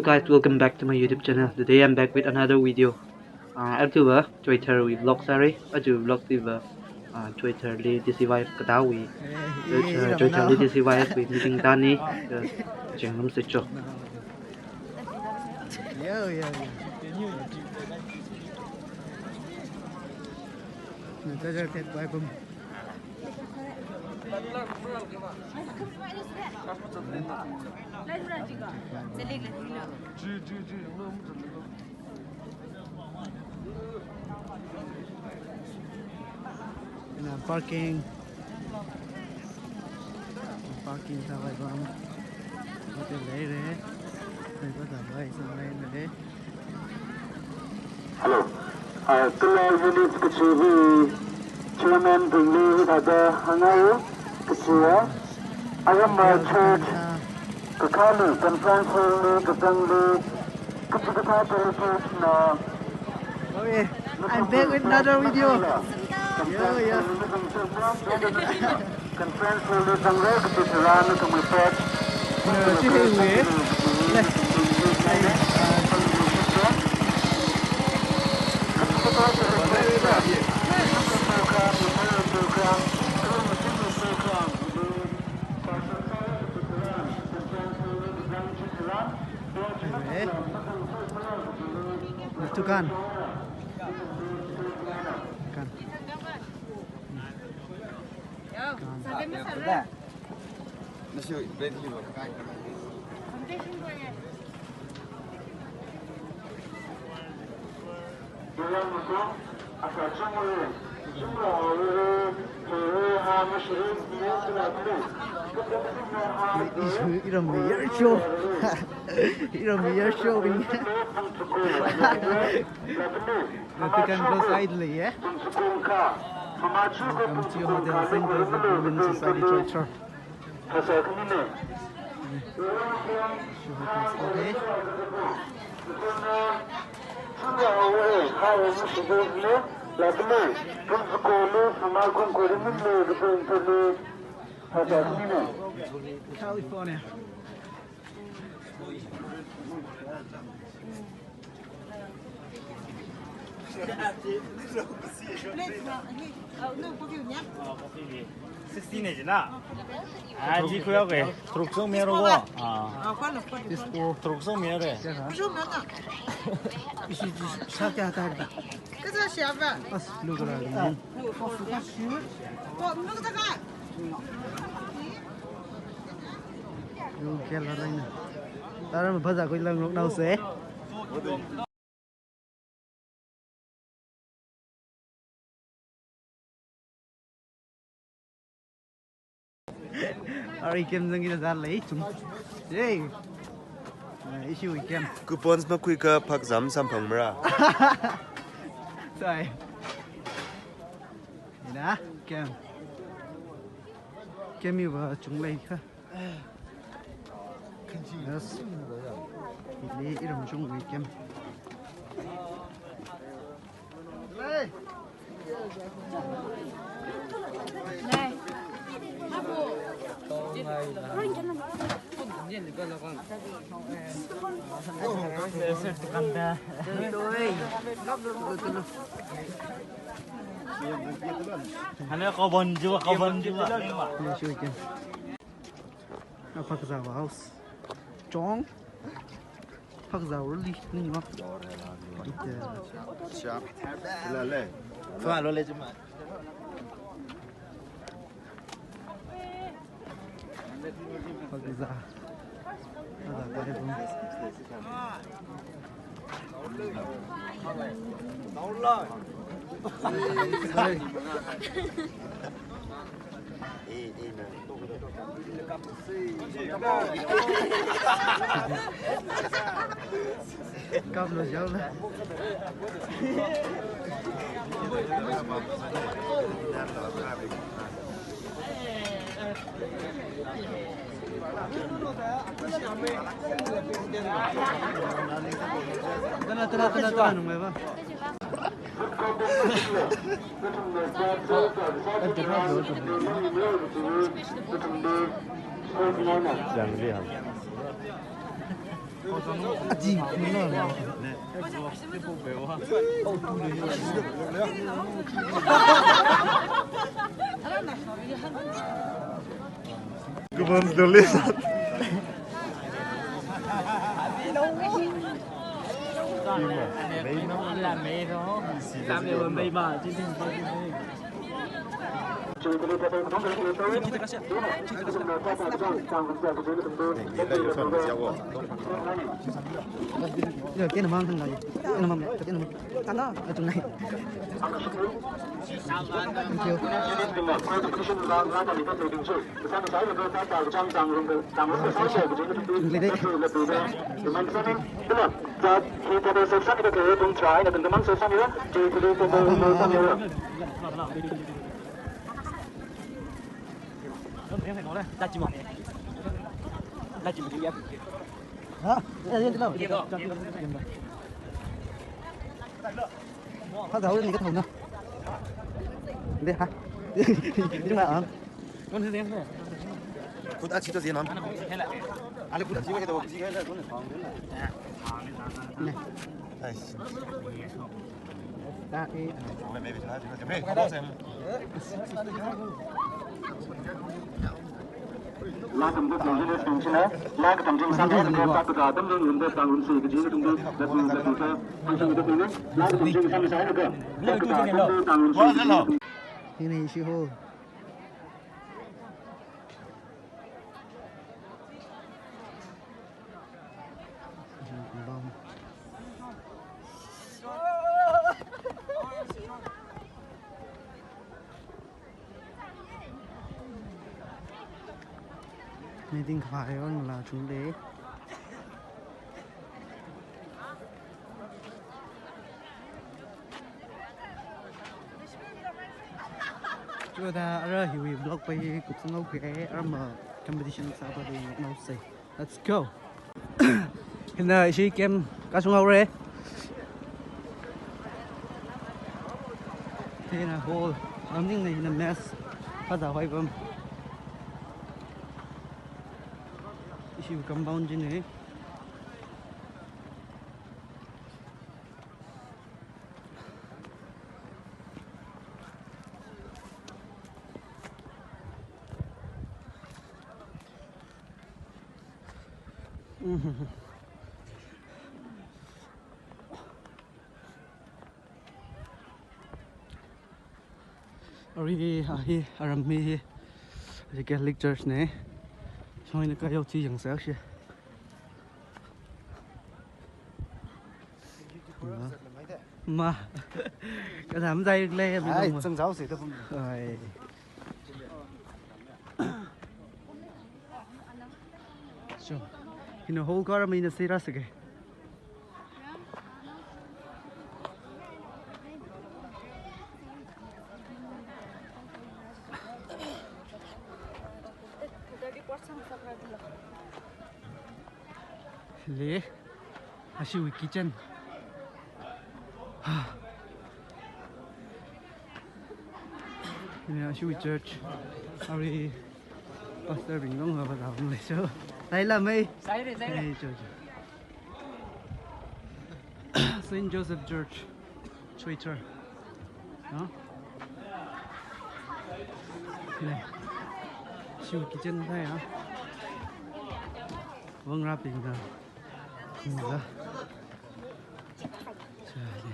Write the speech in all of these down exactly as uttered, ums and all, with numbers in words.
Guys, welcome back to my YouTube channel. Today I'm back with another video. Uh, aruiva Choitharwui vlog sāra. Aja vlog chiva, uh, Choitharli D C Y F kathāwui, uh, Choitharli D C Y F wui meeting tāna. Uh, cheng rum se cho. Yo, yo, yo. Ina parking. Parking thāvai bam. Hotel leira. Leivāda vai sānglei. Hello. Uh, Kala unit kachiwui chairman bingli hithāda hāngngai, kachiya, Arama church kakhali, conference hall li kazangli, kachikathā delegate na. Okay, I'm back with another video. Yo, yo. Conference hall li zangra kachi tharan nathumwui port. No, chi hei hui. Le. Dukan. Dukan. Ishi iram mi yar cho. Iram mi yar cho bing. Vatican Close side li, eh? Welcome to Hotel Saint Joseph Women Society Church. California. Sixteen ne jina? Ah, ji khuya ke. Truk song mero ko. Ah. Truk song mero. Ishi ji sa kya ta. Kaza siapa? As lu kala. Ko, lu kata ka? Yo, kya la laina. Tara ma baza koi lang rok nau se. Ari kem zang kita zar lei chung. Yay. Ah, ishi wi kem. Coupons makhuiakha phakzam samphang mara. Sai. Ina, kem. Kem iva chunglei kha. Yes. Ili iram chungwui kem. Hana kabon jiwa, kabon jiwa. Yes, we can. Phakzā house. Chong. Phakzā really ning ma. Sha. La le. Fa lo le jima. Phakzā. Phakzā kai bung. Kap lo jao na. Tana, tana, tana, tana, nung mai ba. Yang liang. Thank you. Ha? Ya, ya, ya. Phāzāhaorani kathāna. De ha. Jingma ang. Khut achi to zinam. Ale khut achi to zinam. Ne. Ai. Ta e. Laa tamda tangda singchina, laa katam ching sāmi, laa katam ching sāmi sāhaira ka, laa katam ching sāmi sāhaira ka. Hina ishi hall. Meeting khavai on la chungde. Chithāda ara hiwui vlog pai kupsanghaoki, ara ma competition sāpa de naosei. Let's go. Hina ishi camp kashung haore. Hina hall, maningla hina mess phāzāhoi pam. Ishi compound china. Ari hi, ahi, aram hi, hi Catholic Church na. Shong ina kayo chi yang sa shi. Ma. Kathāda zai le, mi ai, nong ma. Zangzao se da pum. Ai. So, hina hall kara mai na sira sake. Le, ashiwui kitchen. Ha. Hina ashiwui church. Ari pastor bing dong haba dam le so. Sai la mai. Sai re, sai re. Hey, church. Saint Joseph Church. Choitor. Ha? Ne. Ashiwui kitchen thai ha. Wang raping da. Hinga. Chale.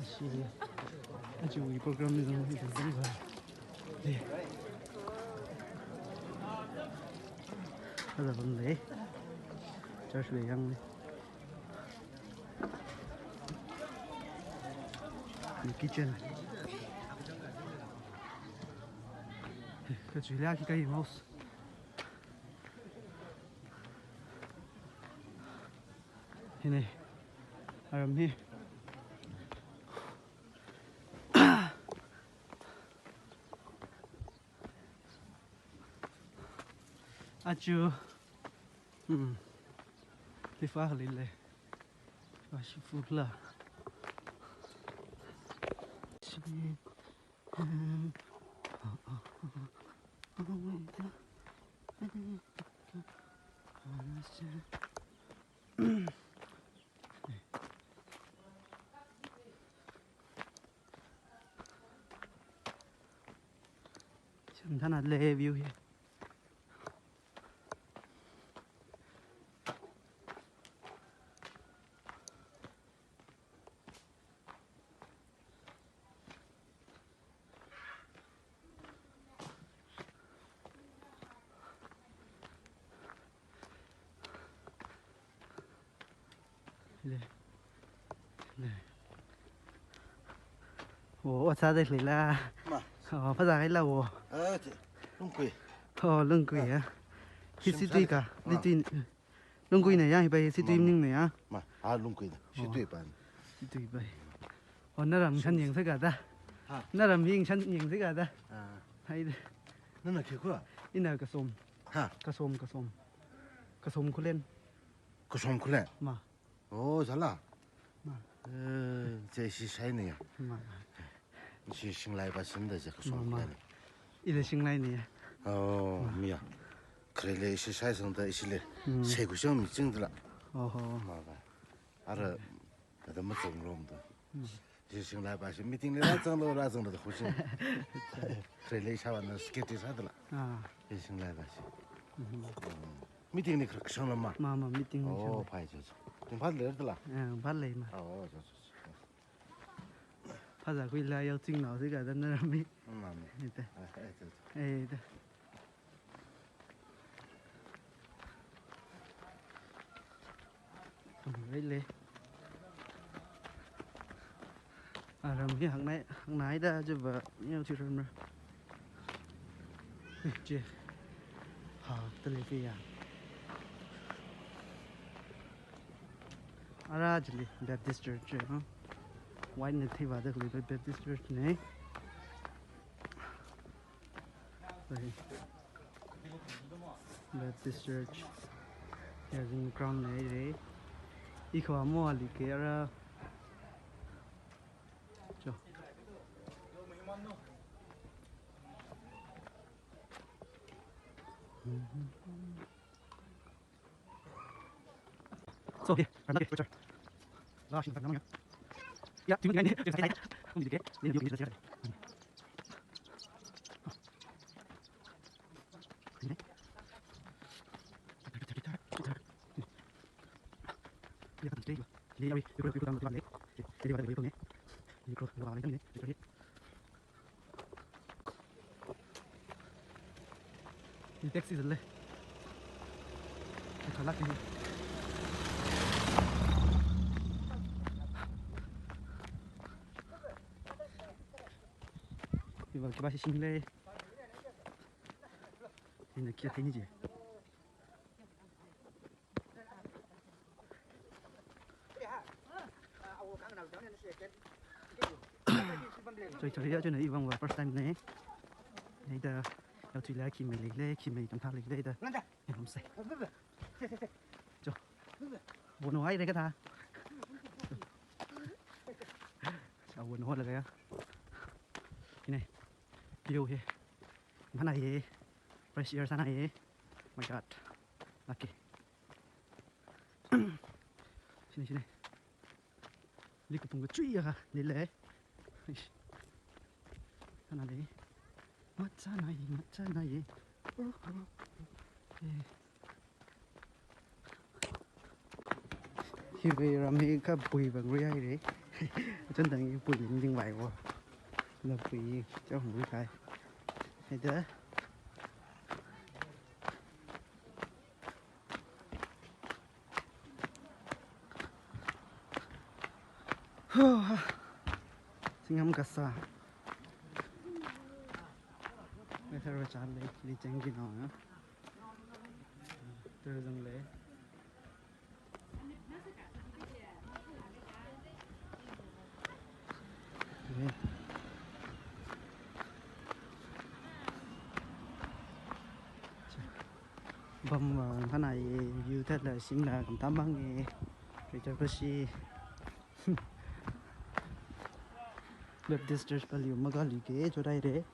Ashi, achiwui program ni zong, zong, zong, zong. Le. Kaza bang le. Church le yang le. Ni kitchen. Kachilia ki kai mouse. Hina. Aram hi. Achu. Hmm. Tifa halile. Tifa shifula. Shi. Hmm. Mathānālei view hi. Le. Le. O, o, sāda leila. Ma. O, phazā haila o. Ah, te, lungkui. O, lungkui, ah, ya. Hi shim situi sāda ka, ka. Ah. Situi. Lungkuina ya, hi pai situi. Ma, ma. Maningne ya. Ma, ah, lungkuina. O. Situi pan. Situi pai. O, naram khan yangsa kada. Ha. Naram hi khan yangsa kada. Ah. Haida. Nana khi khuiva? Ina Kasom. Ha? Kasom, Kasom. Kasom Khullen. Kasom Khullen? Ma. O, zala. Ma. Eh, che ishi shaine ya. Ma. Ishi shinglai ba shinda che Kasom Khullen. Ma, ma. Ila shinglaine ya. O, ma. Mi ya. Khare le ishi shai sangda ishi le. Mm. Shai kushang mi chingdala. Oho. Ma ba. Ara, ada mazangromda. Mm. Ishi shinglai ba shi meeting le rāzanglo, rāzanglo da khushing. Khare le ishāvāna secretary sādala. Ah. Ishi shinglai ba shi. Mhm. Mm. Meeting ni khare kashang lama. Ma, ma, meeting ni. O, shang. Phai, cho, cho. Ting phat leidala. Eh, phat lei ma. O, cho, cho, cho. Phazā khuila yao ching nao si kada naram hi. Mm, ma, ma. Ita. Eh, eh, cho, cho. Eh, ita. Ram rai le. Ah, ram hi haknai, haknai da jiva, yao chi ram ra. Chi. Ha, tali fi ya. Ara chili Baptist Church, ha? White na thiva da kali Baptist Church ne. Sorry. Baptist Church. Yazing ground na re. Ikho amo ali ke ara. Cho. So, here, another picture. Last in the ya. Ya, tinggal ni, tinggal ni. Ini dia, ini dia, ini dia. Ini. Ya, kan, ini. Ini, ini, ini, ini, ini, ini, ini, ini, ini, ini, ini, ini, ini, Hi taxi zale. Hi khalak hi. Hi va kiba shi shingle. Hi na kia theni je. Choi choi ya, choi na iwang va first time ne. Nei da, yao tui la khi mei lei lei, khi mei tam tha lei lei da. Nei hom sai. Cho. Wo no ai re ka tha. Cha wo no la ya. Nei. View hi. Mana ye. Fresh air sāna ye. My God. Lucky. Shini, shini. Likapung kachui akha leilei. Ish. Kana lei. Machāna ye, machāna ye. Oh, oh, oh. Eh. Hi vei ram hi kapui bang rui hai re. Chon tang hi pui ning ding vai wo. Na pui chon rui hai. Hai da. Singham kasā. Meter ba chān lei, li cheng ki nao na. Tur zang lei. Bam, uh, hana ye, view thatla, shimla, kam tamang ye, Greater Khasi. Baptist Church paliu magali ke, chodai re.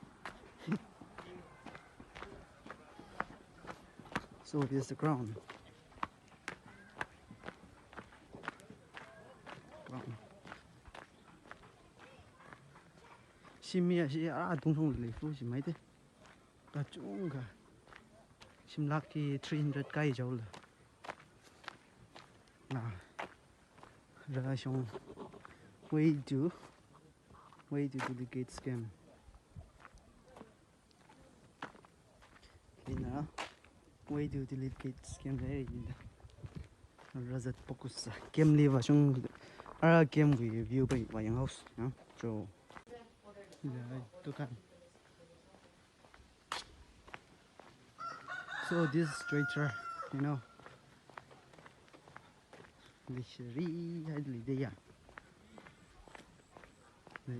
So, here's the ground. Ground. Shimi a shi a dung thong lei fu shi mai te. Chungkha. Shimlak hi three hundred kai jaola. Na. Rāshung. Way to. Way to delicate scam. Hina. Way to delicate scam lei nida. Rāzat pokus. Scam li vāshung. Ara scam wui view bai vāyang house. Ya. So. Ya, dukan. So this is traitor, you know. Lishri hai lide ya.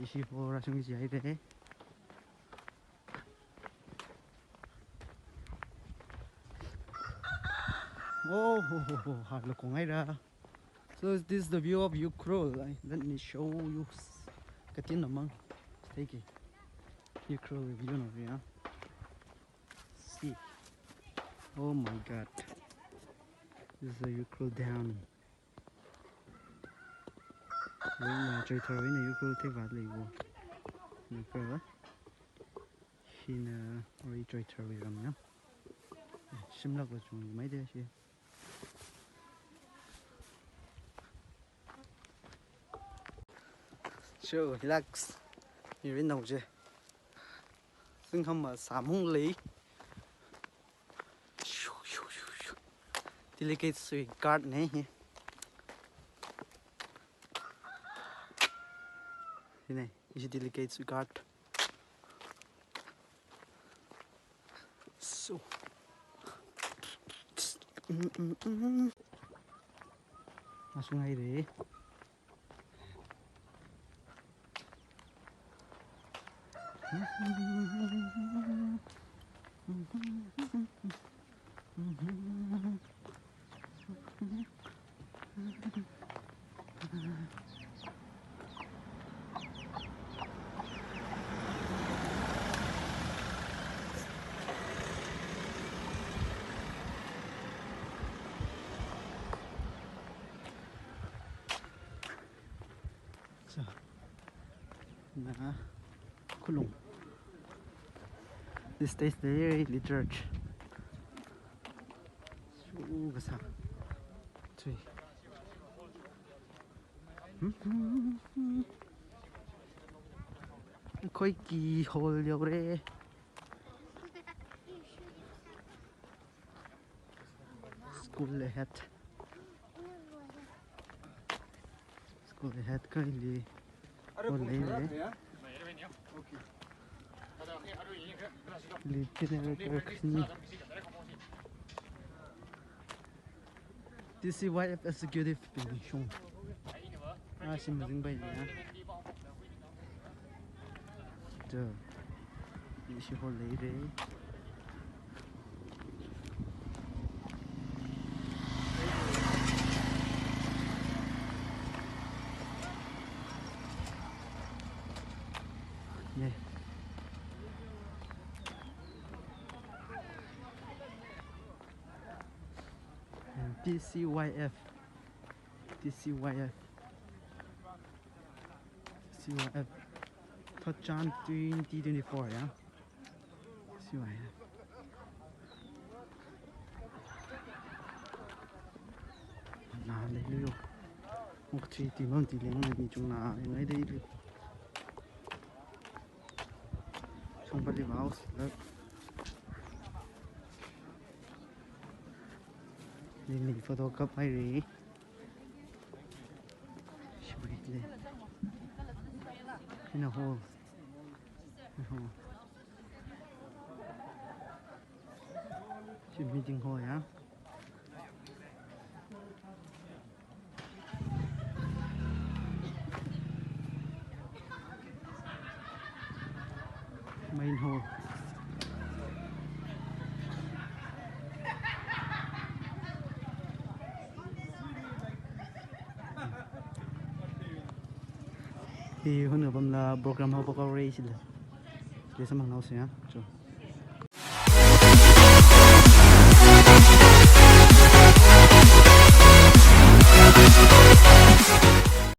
Ishi pora sung ishi hai de. Oh, ho, ho, ho, ha, lo kong hai ra. So this is the view of Ukhrul. I, let me show you. Katin namang. Stay ki. Ukhrul view no ya. See. Oh my God. This is a Ukhrul down. Wina traitor wina Ukhrul theiva leiwo. Ukhrul. Hina ori traitor wui ram ya. Shimlak va chung mai de shi. Sure, relax. Mirin nao je. Singham ma samung lei. Shoo, shoo, shoo, shoo. Delicate sui guard ne hi. Hine, ishi delicate sui guard. So. Mm, mm, mm. Masung hai re. So, na, Khulung. This stays very literature. Su kasa. Tui. Koi kihol yaore. School ahead. School ahead kaili. Hall lei lei. Li general ni. T C Y F executive bing shung. Ah, shim jing bai ya. Duh. Ishi hall lei re. Ne. And T C Y F. T C Y F. T C Y F. Third Jan twenty twenty-four, ya. T C Y F. Na, lei lei yo. Mok chi ti mam ti leng na ni chung na, ngai dei lei. Chung pa li vao, lak. Ni ni photo kap hai re. Shibui le. Hina hall. Hina hall. Shi meeting hall ya. Main hall. Hi hun apamla program haophok haora chila. Chila samphang haosa ya. Cho.